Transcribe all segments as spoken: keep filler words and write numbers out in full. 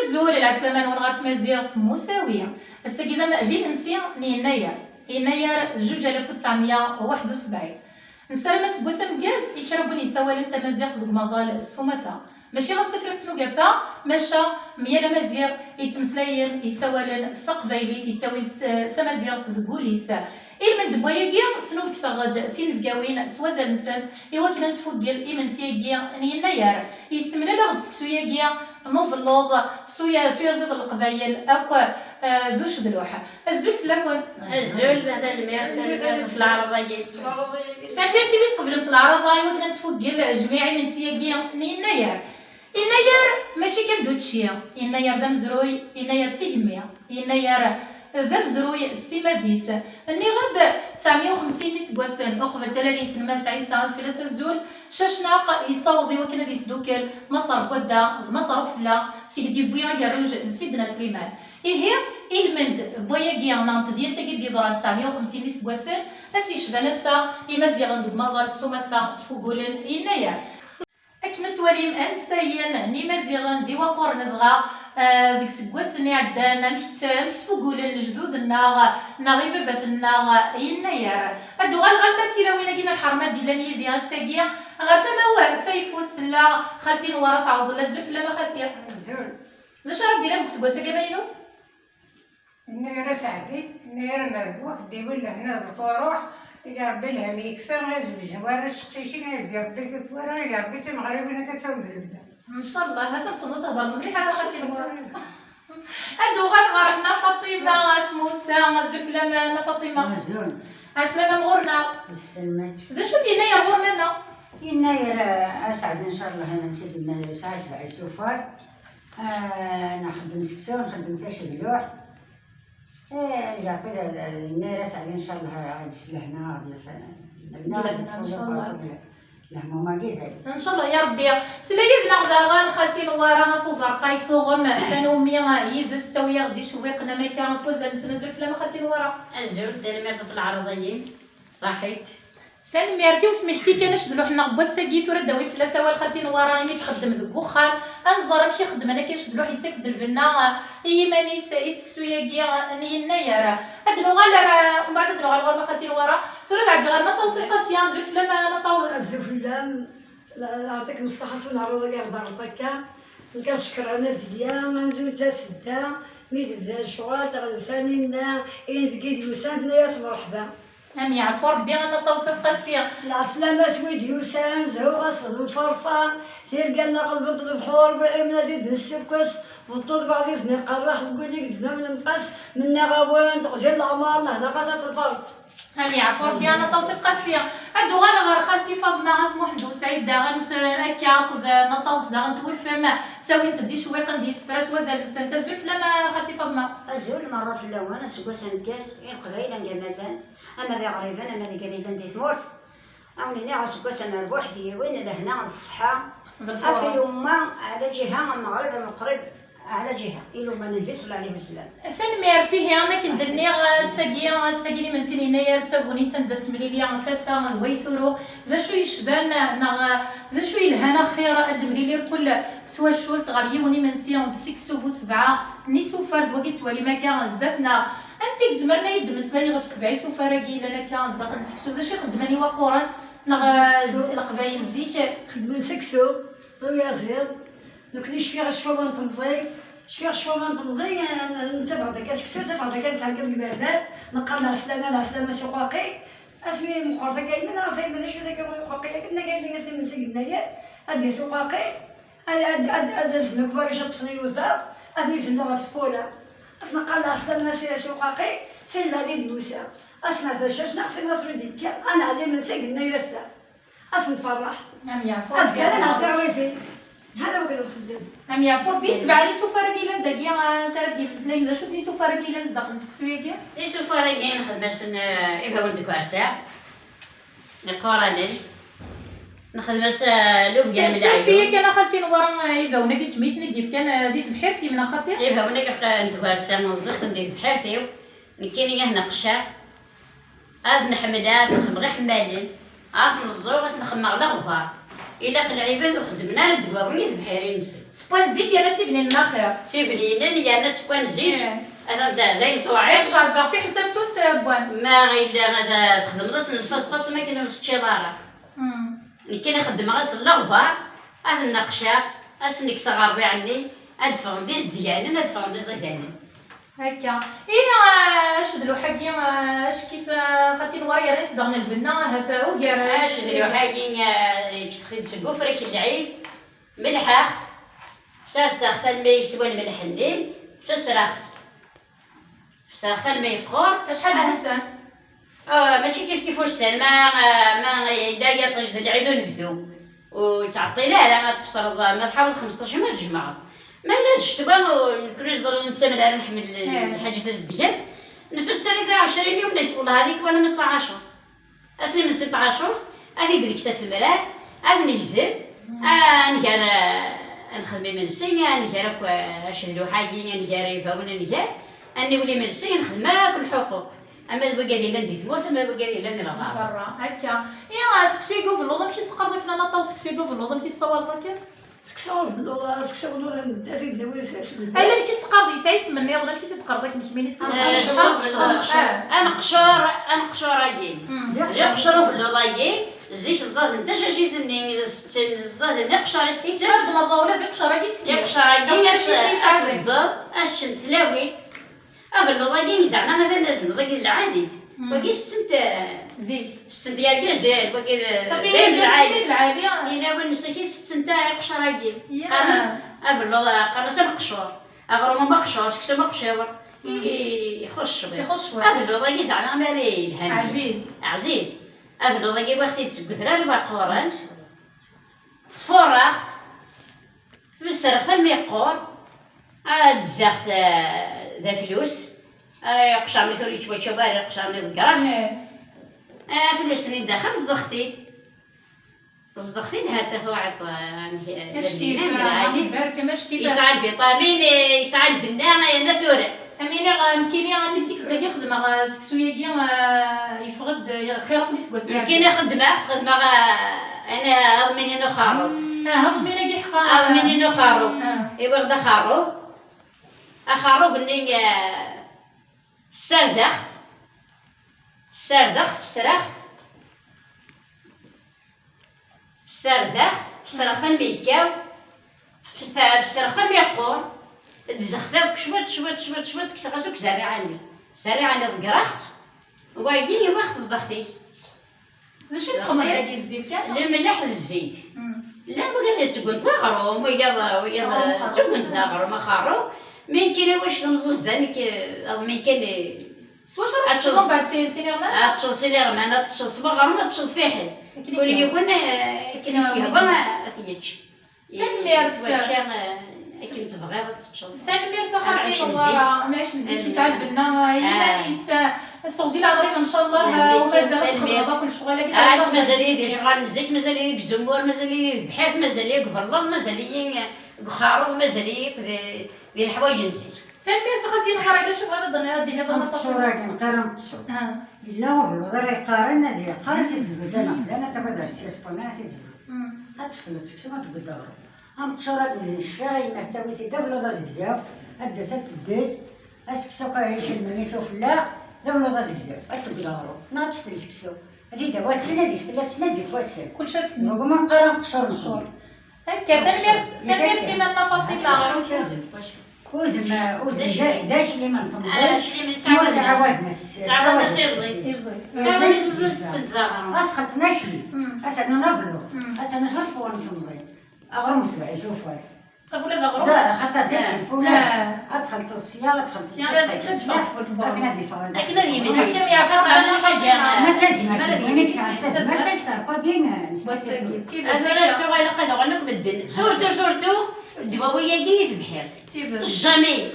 Azul, lɛeslama-nwen ɣer tmaziɣt n Musawi. Ass-agi d am-, d imensi n Yennayer. Yennayer zuǧ alaf u tesɛemya u waḥed u sebɛin. Nessaram aseggas ameggaz i kra n win yessawalen tamaziɣt deg umaḍal s umata. Mačči ɣas Tafriqt n Ugafa, maca myal amaziɣ yettmeslayen, yessawalen taqbaylit, yettawin t-, tamaziɣt deg wul-is. Ilmend n wayagi, snubget-aɣ-d tinebgawin s wazal-nsent i wakken ad nesfuggel imensi-agi n Yennayer. Yessemlal-aɣ-d seksu-agi n ubelluḍ s uya-, s uyaziḍ n Leqbayel akk, eh, d ucedluḥ. Azul fell-awen. Azul, tanemmirt, tanemmirt ɣef leɛraḍ-agi. Tanemmirt imi tqeblemt leɛraḍ-a i wakken ad nesfuggel jmiɛ imensi-agi n Yennayer. Yennayer mačči kan d učči, Yennayer d amezruy, Yennayer d tigemmi, Yennayer d amezruy s timmad-is. Nniɣ-d, tesɛemya u xemsin n iseggasen uqbel talalit n Mass Ɛisa, fell-as azul, Cacnaq yessaweḍ i wakken ad yesdukkel Maṣer n wadda d Maṣer ufella, seg d-yewwi agerruj n Sidna Sliman. Ihi, ilmend n wayagi neɣ n tedyant-agi d-yeḍran tesɛemya u xemsin n iseggasen, ass yecban ass-a, Imaziɣen deg umaḍal s umata sfugulen Yennayer. Akken ad twalim ansayen n Imaziɣen d Iwaqquren, dɣa, eh, deg iseggasen iɛeddan, amek tt-, amek sfugulen lejdud-nneɣ neɣ ibabaten-nneɣ Yennayer. Ad d-uɣaleɣ alma d tilawin-agi n lḥerma d-yellan yid-i ass-agi. Ɣer tama-w tayeffust tella xalti Newwara Tɛewḍel. Azul fell-am a xalti. Azul. D acu ara d-tiniḍ deg useggas-agi amaynut? Yennayer aseɛdi, Yennayer amerbuḥ, d-iwi lehna d lfuruḥ, i Rebbi lhemm yekfa, ad zewjen warrac s teqcicin, ad yebbi Rebbi tikwara, i Rebbi d timeɣriwin akka ttawin d lebda. Ncallah, ha-t-an tessneḍ ad thedreḍ mliḥ a xalti Newwara. Ad d-uɣaleɣ ɣer Nna Faṭima At Musa, azul fell-am a Nna Faṭima. Azul. Ɛeslama-m ɣur-neɣ. Yesselmek. D acu-t Yennayer ɣur-neɣ? Yennayer, eh, aseɛdi ncallah, imensi d Yennayer yesɛa sebɛa isufar. Ah, nxeddem seksu, nxeddem tacedluḥt. Eh, Yeɛqub, eh, Yennayer aseɛdi ncallah, ad s lehna, ad yaf-, lehna, ncallah. Lehmuma di dalik. Ncallah ya Rebbi. Tella yid-neɣ daɣen xalti Newwara At Uberqa i tuɣem tanumi yid-s ttawi-aɣ-d icewwiqen am akka s wazal-nsen. Azul fell-am a xalti Newwara. Azul, tanemmirt ɣef leɛraḍ-agi. Ṣaḥit. Tanemmirt i usmekti kan acedluḥ-nneɣ n wass-agi, tura ad d-tawi fell-as awal xalti Newwara imi txeddem deg uxxam. Ad nẓer amek i xeddmen akka acedluḥ, yettak-d lbenna, eh, i yiman-is i seksu-agi, eh, n Yennayer. Ad d-nuɣal ar, umbeɛd ad d-nuɣal ɣur-m a xalti Newwara. Tura ad ɛeddiɣ ɣer Nna Ṭawes Lqasi, azul fell-am a Nna Ṭawes. Azul fell-am, la-, yeɛṭik ṣṣeḥḥa s uneɛruḍ-agi ɣ-d-terreḍ akka. Nekk ad cekkreɣ Nadya, amzun d tasedda, mi tebda lecɣal, taɣlewt-a Ninna, ayen deg i d-yusan, tenna-yas mreḥba. Am yeɛfu Rebbi a Nna Ṭawes Lqasi. Lɛeslama s wid yusan, zhu ɣas d lferṣa, tirga-nneɣ qelbent lebḥur, bu ɛimna di d-nessukkes, beṭṭu d beɛziz mi qerreḥ, deg wul-ik zmam lemqas, mennaɣ-awen, teɣzi n leɛmer, lehna qasas lferṣ. Am yeɛfu Rebbi a Nna Ṭawes Lqasi. Ad d-uɣaleɣ ɣer xalti Faḍma At Muḥend U Sɛid daɣen, t-, akka akked Nna Ṭawes daɣen twulfem, ttawint-d icewwiqen d yisefra s wazal-nsent. Azul fell-am a xalti Faḍma. Azul merra fell-awen, aseggas ameggaz i Leqbayel anga ma llan, ama d iɣriben, ama d igad yellan di tmurt. Ad wen-iniɣ aseggas amerbuḥ d yiwin, lehna d ṣṣeḥḥa. D lfuruḥ. Akk i lumma, ɛla ǧiha, am Meɣrib, am Leqrib, ɛla ǧiha, i lumma n Nnbi ṣella ɛlihi wa sallam. Tanemmirt, ihi, am akken d-nniɣ, ass-agi, ass-agi n imensi n Yennayer d tagnit anda temlili tasa d way turew. D acu yecban, neɣ d acu yelhan axir ad d-temlili kul twacult ɣer yiwen imensi n seksu bu sebɛa n isufar d wagi ttwalim akka zdat-neɣ? Anti i izemren ad yi-d-meslay ɣef sebɛa isufar-agi yellan akka zdat n seksu? D acu i xeddmen iwaqquren neɣ, eh, Leqbayel zik? Xeddmen seksu, d uyaziḍ. Nekni cfiɣ ccfaba n temẓi, cfiɣ ccfaba n temẓi, eh, nessabeɣ-d akka seksu, nessabeɣ-d akka nesɛeggeḍ deg iberdan, neqqar lɛeslama, lɛeslama s uqaqi. Asmi meqqret akka yemma, neɣ sayma d acu-t akka uqaqi-agi? Tenna-k ass-nni s Yennayer, ad d-yas uqaqi, ad, ad, ad, ad azen akk warrac ad ṭṭfen iyuzaḍ, ad ten-izellu ɣef tpula. Ad s-neqqar lɛeslama s, s uqaqi, si lbeɛd i d-yusa. Ad s-nɛfaccac, neɣ si Maṣer i d-yekka, ad nɛelli imensi deg Yennayer ass-a. Ad s-nferreḥ. Am yeɛfu. Azekka ad nɛeddi ɣer wifi. Hada wagi nxeddem. Am yeɛfu Rebbi, sebɛa n isufar-agi yellan dagi, anta ara d-yemmeslayen? D acu-ten isufar-agi yellan zdaxel n seksu-agi? Isufar-agi nxeddem-asen, eh, ibawen deg uɛersir. Iquranen. Nxeddem-as, eh, lubyan n leɛyun. Suref-iyi kan a xalti Newwara, eh, ibawen-agi kemm i ten-id-yefkan, eh, di tebḥirt-im neɣ xaṭi? Ibawen-agi qqaren deg uɛersir, nẓẓiɣ-ten di tebḥirt-iw. Nekkini ad neqcer. Ad nḥemmel, ad nxemmeɣ iḥemmalen, ad nẓẓur, ad nxemmeɣ leɣbar. Ilaq lɛibad ur xeddmen ara ddwawi i tebḥirin-nsen. Sewwan zik yerna ttibninen axir. Ttibninen yerna sewwan zik. Atan d ayen tewɛiṛ. Ǧerbeɣ fiḥel tamtunt wwan. Ma yella ad txedmeḍ asen lfasfaṭ am akken ur teččiḍ ara. Nekkini xeddmeɣ-as leɣbar, ad ten-neqceɣ, ad sen-kkseɣ ṛbiɛ-nni, ad d-ffɣen d izedganen, ad d-ffɣen d iẓidanen. Akka. I acedluḥ-agi, ackit xaṭi Nwar yerra-yas daɣen lbenna, ahat ugar. Acedluḥ-agi, ǧǧet-t-id seg ufrak n lɛid, melḥeɣ-t, serseɣ-t almi yeswa lmelḥ-nni, fesreɣ-t. Fesreɣ-t almi yeqqur. Acḥal n wussan? Ah, mačči kif kif ussan, ma, ma yella yiṭij d lɛid unebdu, ur yettɛeṭṭil ara ad tfesreḍ, ma tḥaweḍ xmesṭac yum ad tjemɛeḍ. Ma yella d ccetwa, ur, nekkni ẓer ur nettamen ara nḥemmel lḥaǧa tazedgant, nfesser i ɛecrin yum, wellah hadi kwan ma d taɛacurt. Ass n imensi n tɛacurt, ad t-id-nekkes afemrar, ad negzem, ad nger, ad nexdem imensi, ad nger akk acelluḥ-agi, ad nger ibawen, ad nger, ad niwel imensi, ad nexdem akk lḥuquq. Ama d wigad yellan di tmurt, ama d wigad yellan di lɣerba. Berra, akka. Ihi, seksu-agi ubelluḍ, amek i s-teqqareḍ akken a Naṭa, seksu-agi ubelluḍ, amek i tessawaleḍ akken? Seksu ubelluḍ, seksu ubelluḍ, ad t-id-nawi s, s, Ala, amek i s-teqqareḍ, yesɛa isem nniḍen, amek i t-id-teqqareḍ akken kemmini seksu ubelluḍ? Ameqcur, ameqcur-agi, zik ẓẓaden tacacit-nni, setten, ẓẓaden iqcer i setten. Yettfad merra ula d iqcer-agi ttken. Iqcer-agi, ad teẓdeḍ, ad ččen tlawin. Abelluḍ-agi zeɛma atan ad nneḍ-agi d lɛali-t. Wagi setten-t, zik, setten-t yergazen, wagi d, safi, dayem d lɛali. Lɛali. Yella win msakit setten-t iqcer-agi. Ya. Qqaren-as abelluḍ, qqaren-as ameqcur. Aɣrum amaqcur, seksu amaqcur. I, ixuṣ cwiṭ. Ixuṣ cwiṭ. Abelluḍ-agi zeɛma ma ara yelhan. Ɛziz. Ɛziz. Abelluḍ-agi wwiɣ-t-id seg udrar iwaqquren. Sfureɣ-t. Besreɣ-t almi yeqqur, ad d-zzaɣ d aflus, iqcer-nni ur yettwačča ara, iqcer-nni ḍeggreɣ-t. Aflus-nni daxel zdeɣ-t-id. Zdeɣ-t-id hatta tuɛiḍ. Yesɛa lbiṭamin, yesɛa lbenna, yerna tura. Am iniɣ, nekkini armi d tikkelt-agi xedmeɣ seksu-agi, yeffeɣ-d xir akk n iseggasen iɛeddan. Nekkini xedmeɣ, xedmeɣ, ana aḍmin-inu xerrub. Ah, aḍmin-agi ḥqa. Aḍmin-inu xerrub. Iwiɣ-d axerrub. Axerrub-nni, ssardeɣ-t. Ssardeɣ-t, fesreɣ-t. Ssardeɣ-t, fesreɣ-t almi yekkaw, fesreɣ-t almi yeqqur, ddzeɣ-t akk cwiṭ, cwiṭ, cwiṭ, cwiṭ, kkseɣ-as akk zerriɛa-nni. Zerriɛa-nni ḍeggreɣ-tt, wagi yiwiɣ-t zdeɣ-t-id. D acu i txedmeḍ dagi d zzit kan? Lemleḥ d zzit. Llan wigad yettuggen-t d aɣrum, wigad, wigad ttuggen-t d aɣrum, axerrub. Mi nekkini wac d amẓuẓdan, nekk, aḍmin kan, S wacu ara teččeḍ mbeɛd s iniɣman? Ad teččeḍ s iniɣman, ad teččeḍ s weɣrum, ad teččeḍ fiḥel. Kul yiwen, eh, akken i s-yehwa ad t-yečč. Tanemmirt. Yettwačča, eh, akken tebɣiḍ ad teččeḍ. Tanemmirt a xalti Newwara, amɛic n zik yesɛa lbenna, yiman-is, eh, s teɣzi leɛmer-im ncallah, eh, u mazal ad txedmeḍ akk lecɣal-agi. Mazal-iyi di lecɣal n zik, mazal-iyi deg uzemmur, mazal-iyi di tebḥirt, mazal-iyi deg ubellaḍ, mazal-iyi, eh, deg uxerrub, mazal-iyi akk di, di leḥwayeǧ n zik. Tanemmirt a xalti Newwara, yella acu tebɣiḍ ad d-tiniḍ? Ameqcur-agi, nqar ameqcur. Yella ubelluḍ ara yeqqaren ad yeqqar ad t-id-zbed aneɣdan, ad tawiḍ ar sirṭun ad t-id-zbed. Ad tefteḍ seksu ad tewwiḍ aɣrum. Ameqcur-agi cfiɣ yemma tettawi-t-id d abelluḍ azegzaw, ad d-tas ad t-teddez, aseksu akk icelmen-is ufella, d abelluḍ azegzaw, ad tewwiḍ aɣrum. Neɣ ad tefteḍ seksu, ad t-id-tawiḍ sin ad yeftel ass-n ad yef wass-n. Kullec ass-nni. Deg umeqqar ameqcur n ṭṭbel. Akka, tanemmirt, tanemmirt i manna Faṭima. Udem, udem d, d aclim n temẓi. Ttɛawaden-as, ttɛawaden-as iẓi. Ttɛawaden-as iẓi, tetten daɣen. Asxelṭ n aclim, asernun abelluḍ, asernun s waṭṭuwen n temẓi. Aɣrum sebɛa isufar. Ṣaf ula d aɣrum? Da, xaṭer d aclim, ulac. Ad txelṭeḍ sya, ad txelṭeḍ sya, akken ad yeffeɣ. Akken ad yemlil. Akken ad yemlil. Akken yeɛfeḍ ɣer lḥaǧa. Ma d tazmert, win i yesɛan tazmert, ad yefteɣ wagi. Ad tura tuɣal ilaq ad uɣalen akk medden. Surtout, surtout, ddwawi-agi i tebḥirt. Jamais.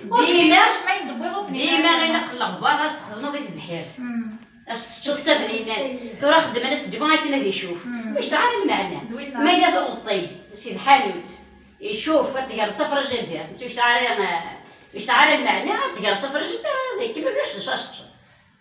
Dima, dima ilaq leɣbar ad s-txedmeḍ i tebḥirt. Ad s-teččeḍ d tablilant. Tura xedmen-as ddwa akken ad icuf. Ur yesɛi ara lmeɛna. Ma yella tuɣeḍ-t-id si tḥanut, icuf, ad t-tgerreḍ s afrajidir. Netta ur yesɛi ara, ur yesɛi ara lmeɛna, ad t-tgerreḍ s afrajidir, ad ikemmel ulac d acu ara teččeḍ.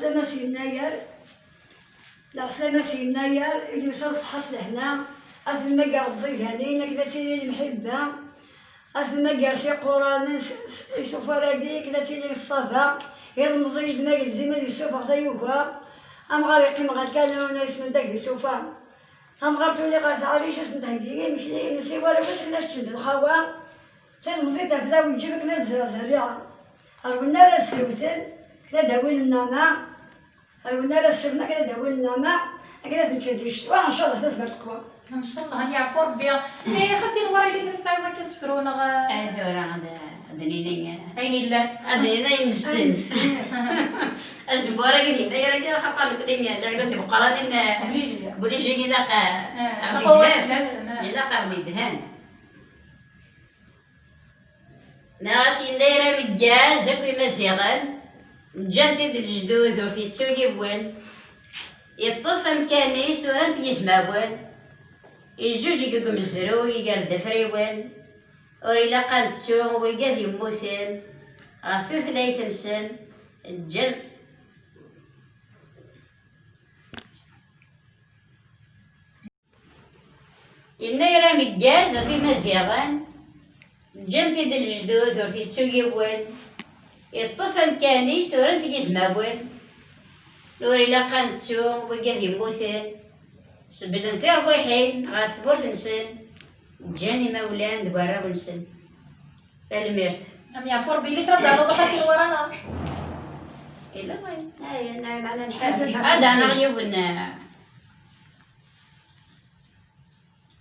lɛeslama s yennayer, lɛeslama s yennayer, i d-yusa ṣṣeḥḥa s lehna, ad ten-maggaɣ ẓẓidanin akken ad tili lemḥibba, ad ten-maggaɣ s iquranen s- s- isufar-agi akken ad tili ṣṣaba, ilemẓi-d ma yelzim ad yessufeɣ tayuga, amɣar yeqqim ɣer kanun ismendag d isufa. Tamɣart tuli ɣer tɛarict ad sen-theggi imekli, nsiwa arraw-is akken ad ččen d lxawa. Tilemẓit tebda weǧǧib akken ad zreɣ zerriɛa. Rwen ara srewten akken ad d-awin nneɛma. Rwen ara srewten akken ad d-awin nneɛma, akken ad ten-ččen di ccetwa, ncallah tazmert teqwa. Ncallah, ad yeɛfu Rebbi. Nniɣ-ak akken wara yella tesɛiḍ akka asefru neɣ? Ay tura ad d-nini. Ayen yellan. Ad d-nini ayen nessen. Ayen nessen. Ajebbar-agi d yennayer-agi, axaṭer nekni lɛibad imeqqranen, obligé, obligé ilaq, ah, ad ɣ-d-idhan. Ilaq ad ɣ-d-idhan. Nniɣ-as yennayer ameggaz akk imaziɣen, ǧǧan-t-id lejdud ur t-yettu yiwen. Yeṭṭef amkan-is uran-t yizmawen, iǧǧuǧeg deg umezruy iger-d afriwen. Ur ilaq ad nettu wigad yemmuten ɣef tutlayt-nsen, ǧǧan. Yennayer ameggaz ɣef Imaziɣen, ǧǧan-t-id lejdud ur t-yettu yiwen, iṭṭef amkan-is uran-t yizmawen. Ur ilaq ad nettu wigad yemmuten, seblen tirwiḥin ɣef tmurt-nsen, ǧǧan imawlan d warraw-nsen. Tanemmirt. Am yeɛfu Rebbi, yella kra d-ɛerḍeḍ a xalti Newwara, neɣ? Yella wayen. Ay, ay, meɛna nḥar. Ad d-aɣeɣ yiwen, eh,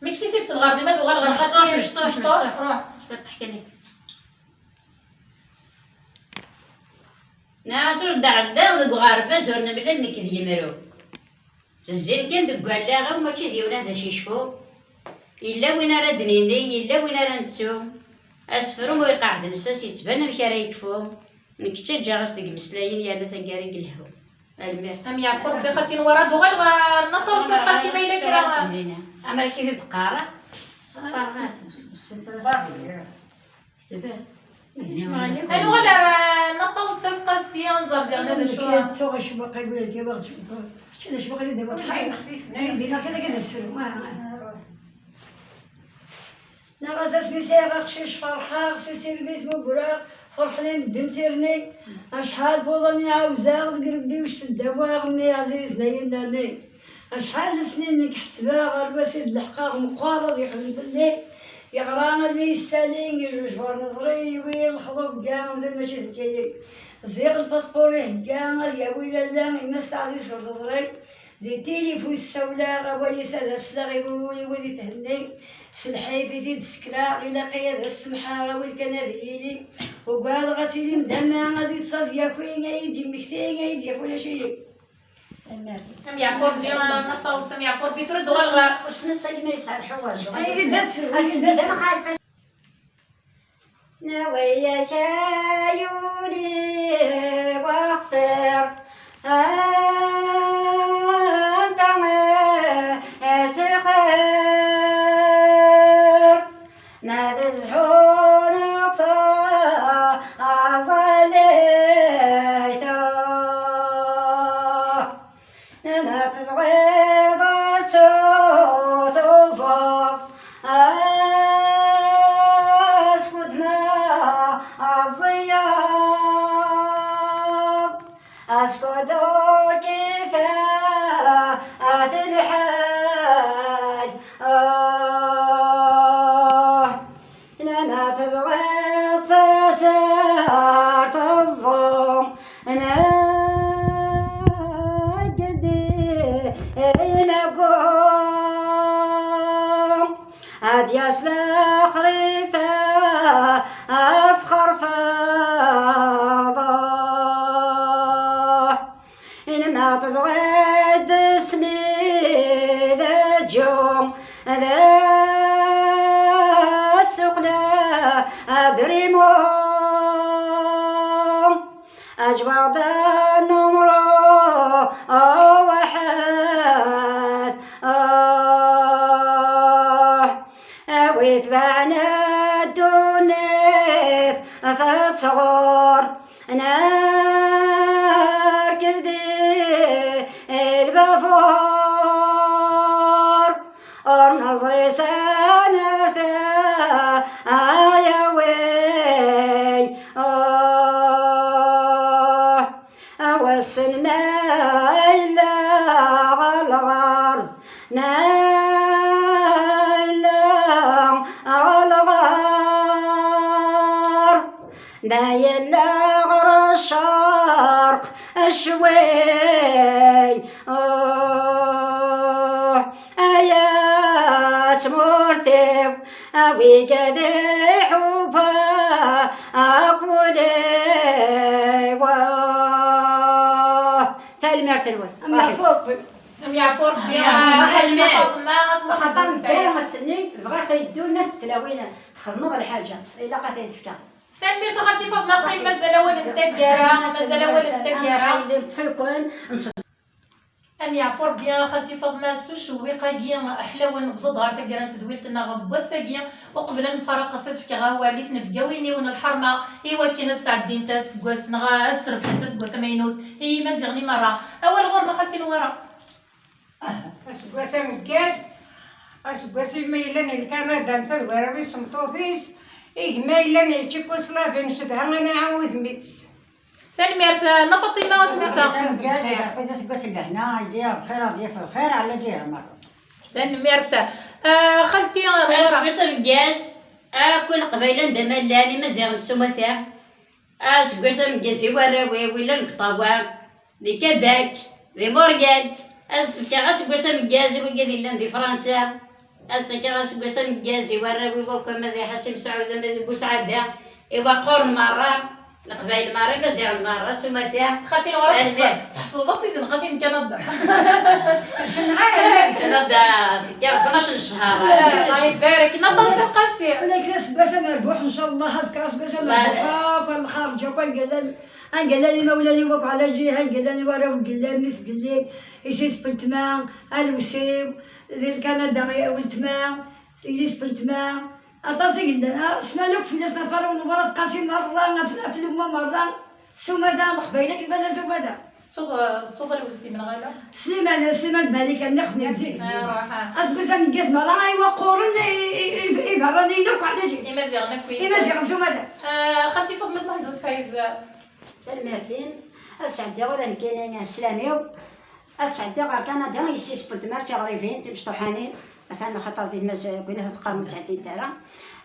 Mi ksif-itt lɣerdi, ma tuɣal ɣer mecṭuḥ, xaṭi. Mecṭuḥ, mecṭuḥ, mecṭuḥ. Ruḥ. Cwiṭ teḥkani. Nniɣ-as ur d-ɛeddaɣ deg uɣerbaz ur nemlal nekk d yemru. Ttezzin kan deg wallaɣ-iw, mačči d yiwen ad as-yecfu. Yella win ara d-nini, yella win ara nettu. Asefru mu iqeɛɛed nsas, yettban amek ara yekfu. Nekk ttaǧǧaɣ-as deg imeslayen yerna taggara deg lehhu. Tanemmirt. Am yeɛfu Rebbi, xaṭi Newwara, ad uɣal ɣer Nna Ṭawes Qasi ma yella kra. Amer akka i d-qqareɣ. Ad nuɣal ar Nna Ṭawes Qasi, ad nẓer ziɣen d acu. Ttuɣ acmuq, agul ad gabaɣ, ttuɣ. Kečč d acmuq, ad gabaɣ. Xayen xfifen, ay. Dinna kan, kan asefru. Neɣ asmi sɛiɣ aqcic ferḥeɣ, s usirem-is mmugreɣ, ferḥen i medden tirni. Acḥal n wuḍan i ɛawzeɣ deg irebbi-w, ceddaw aɣenni ɛzizen ay inarni. Acḥal n snin nekk ḥesbeɣ, ɣer lwasi d leḥqeɣ, meqqar ad yeḥzen fell-i. Yeɣra almi yessali, ijuj ur neẓri, yiwi lexḍub deg amzun mačči d nekkini. Ziɣ lpaspuṛ ihegga, ad yawi lalla, yemma-s taɛzizt ur teẓri. Di tilifu ssawleɣ, awal-is ad asleɣ i wul-iw ad ithenni. S lḥif i t-id-ssekleɣ, ilaq-iyi ad as-semḥeɣ, awal kan ad yili. Ugadeɣ ad tilim d aman, ad iṭṭes ad yaki, ad yi-d-yemmekti, ad yi-d-yaf ulac-iyi. Am yeɛfu Rebbi, a Nna Ṭawes, am yeɛfu Rebbi, tura ad uɣal ɣer. Wissen ass-agi ma yesɛa lḥuwaǧ. Ay, d ass-, d ass-, d ass-, Nawi-yak ay ul-iw axtir, anta i s-ixir? Ma d zzhu neɣ d taẓallit. Ma tebɣiḍ ad tutubeḍ, askud ma tẓiyaḍ, askud ur k-ifat lḥal. Uh. Lama tebɣiḍ tasart teẓẓu, nagdi ilaggu. Ad yas laxrif asxerfeḍ. Ilma tebɣiḍ d smid aǧu, d ssuq la abrimu. Aǧwaɣ d numru waḥed. Awi tebɛen ddunit tettɣur, nerkeb di lbabur, ur neẓri s anafta ayawi. Uh. A wassen ma yella ɣer lɣerb, ma yella ɣer lɣerb, ma yella ɣer ccerq, cwi. Uh, ay at tmurt-iw, a wigad iḥuba akk wul-iw. Tanemmirt-nwen. Am yeɛfu Rebbi. Am yeɛfu Rebbi. Xaṭer nedda ass-nni, bɣiɣ ad yeddun tlawin, txedmeḍ lḥaǧa, ilaq ad t-id-fkeɣ. Tanemmirt a xalti Faḍma, qqim, mazal awal n taggara, mazal awal n taggara. Ṭṭef-iken. Am yeɛfu Rebbi a xalti Faḍma s ucewwiq-agi ḥlawen, newweḍ-d ɣer taggara n tedwilt-nneɣ n wass-agi. Uqbel ad nfaraq, ad fkeɣ awal i tnebgawin-iw n lḥerma i wakken ad sɛeddint aseggas neɣ ad srebḥent aseggas amaynut i Yimaziɣen i merra. Awal ɣur-m a xalti Newwara. Aseggas ameggaz, aseggas imi yellan i Lkanada netta d warraw-is, tmeṭṭut-is, i gma yellan i Tchikoslavie, ncedha, ad nɛawen udem-is. Tanemmirt a Nna Faṭima, a tmisa. Aseggas ameggaz, iɛeqq-it aseggas n lehna, ad yaf lxir, ad yaf lxir ɛla ǧiha merra. Tanemmirt a xalti Newwara. Aseggas ameggaz, akk i Leqbayel anda ma llan, Imaziɣen s umata. Aseggas ameggaz i warraw-iw yellan deg Ṭawa, di Kabak, di Murgalt. Ad fkeɣ aseggas ameggaz i wigad yellan di Fransa. Ad fkeɣ aseggas ameggaz i warraw-iw akk, ama di Ḥasi Mesɛud, ama di Busɛada, i waqquren merra, Leqbayel merra, Imaziɣen merra s umata. Xalti Newwara, tḥefḍeḍ akk tizenqatin n Kanada. Kanada tekka tnac n cchar. Allah ibarek. Nna Ṭawes Qasi. Ula kra aseggas amerbuḥ, ncallah ad fkeɣ aseggas amerbuḥ akk ar lxarǧ akk, anga llan, anga llan imawlan-iw akk ɛla ǧiha, anga llan i warraw n yelli, mmi-s n yelli, yessi-s n weltma, alwes-iw, di Lkanada i weltma, yelli-s n weltma, aṭas i yellan. Ah, sslam akk fell-asen, ɣef warraw n Newwara d Qasi merra, ɣef, ɣef lemma merra, s umata, Leqbayel akken ma llan s umata. Tettuḍ, tettuḍ alwes-im neɣ ala? Sliman, Sliman d Malika, nniɣ-ten-id zik. Iruḥ. Aseggas ameggaz merra, ay waqquren, i, i, i, iberraniyen akk ɛla ǧiha. Imaziɣen akk. Imaziɣen s umata. Ah, xalti Faḍma Meḥdus, ḥayd. Tanemmirt-im. Ad sɛeddiɣ ula nekkini sslam-iw. Ad sɛeddiɣ ɣer Kanada, yessi-s n weltma, d tiɣribin timecṭuḥanin. Atan axaṭer di tmaz-, deg win ad teqqar ur ttɛeddint ara.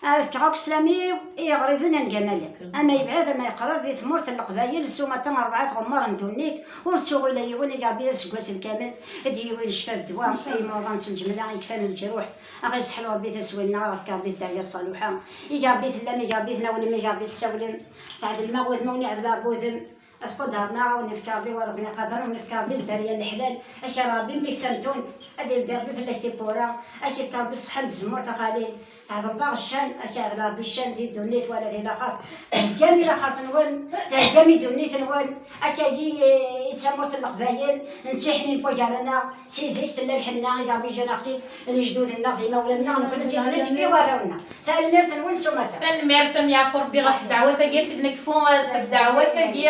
Ad fkeɣ akk sslam-iw i yiɣriben anga ma llan. Ama yebɛed, ama yeqreb, di tmurt n Leqbayel, s umata rebɛa tɣemmar n ddunit, ur ttuɣ ula yiwen, i Ṛebbi aseggas lkamel, ad d-yiwi ccfa d ddwa, ay imruḍan s lǧemla, i kfan leǧruḥ, ad ɣ-iseḥlu Ṛebbi taswin-nneɣ, ad ɣ-fk Ṛebbi dderya ṣṣaluḥa. I Ṛebbi tellam, i Ṛebbi tnawlem, i Ṛebbi tessawlem. Teɛdel ma wudem, ur neɛdel ɣef wudem. Ad qudren-aɣ, ad wen-ifk Ṛebbi war ur ken-iqader, ad wen-ifk Ṛebbi lberya n leḥlal. Ak a Ṛebbi, mmi-k d tametunt, ad ildi Ṛebbi fell-ak tiwwura, ad k-ifk Ṛebbi ṣṣeḥḥa n tzemmurt a xali. Tɛebdeḍ-aɣ ccan, ad k-iɛbed Ṛebbi ccan di ddunit wala di laxert. Theggam i laxert-nwen, theggam i ddunit-nwen. Akkagi i d tamurt n Leqbayel, nettiḥnin wagar-nneɣ. Si zik tella lḥenna i Ṛebbi ǧǧan-aɣ-tt-id lejdud-nneɣ d imawlan-nneɣ, nekkni ad tt-id-neǧǧ i warraw-nneɣ. Tanemmirt-nwen s umata. Tanemmirt a m yeɛfu Ṛebbi ɣef ddeɛwat-agi, ad tt-id-nekfu s ddeɛwat-agi.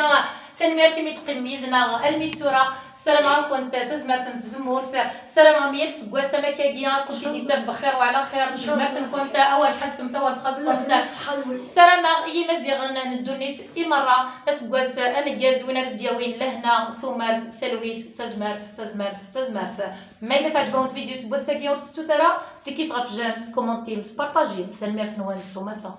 Tanemmirt imi d-teqqimem yid-neɣ almi d tura. Ssarameɣ-akent tazmert n tzemmurt. Ssarameɣ mi yal seg wass am akkagi ad kent-id-ittaf bexir wa ɛla xir s tezmert-nkent, awer tḥessemt, awer txaṣṣemt. Ssarameɣ i Yimaziɣen n ddunit i merra aseggas ameggaz win ara d-yawin lehna, tumert, talwit, tazmert, tazmert, tazmert. Ma yella teɛǧeb-awen tvidyut n wass-agi, ur tettut ara tikkit ɣef j'aime, tkumantim, tpartajim. Tanemmirt-nwen s umata.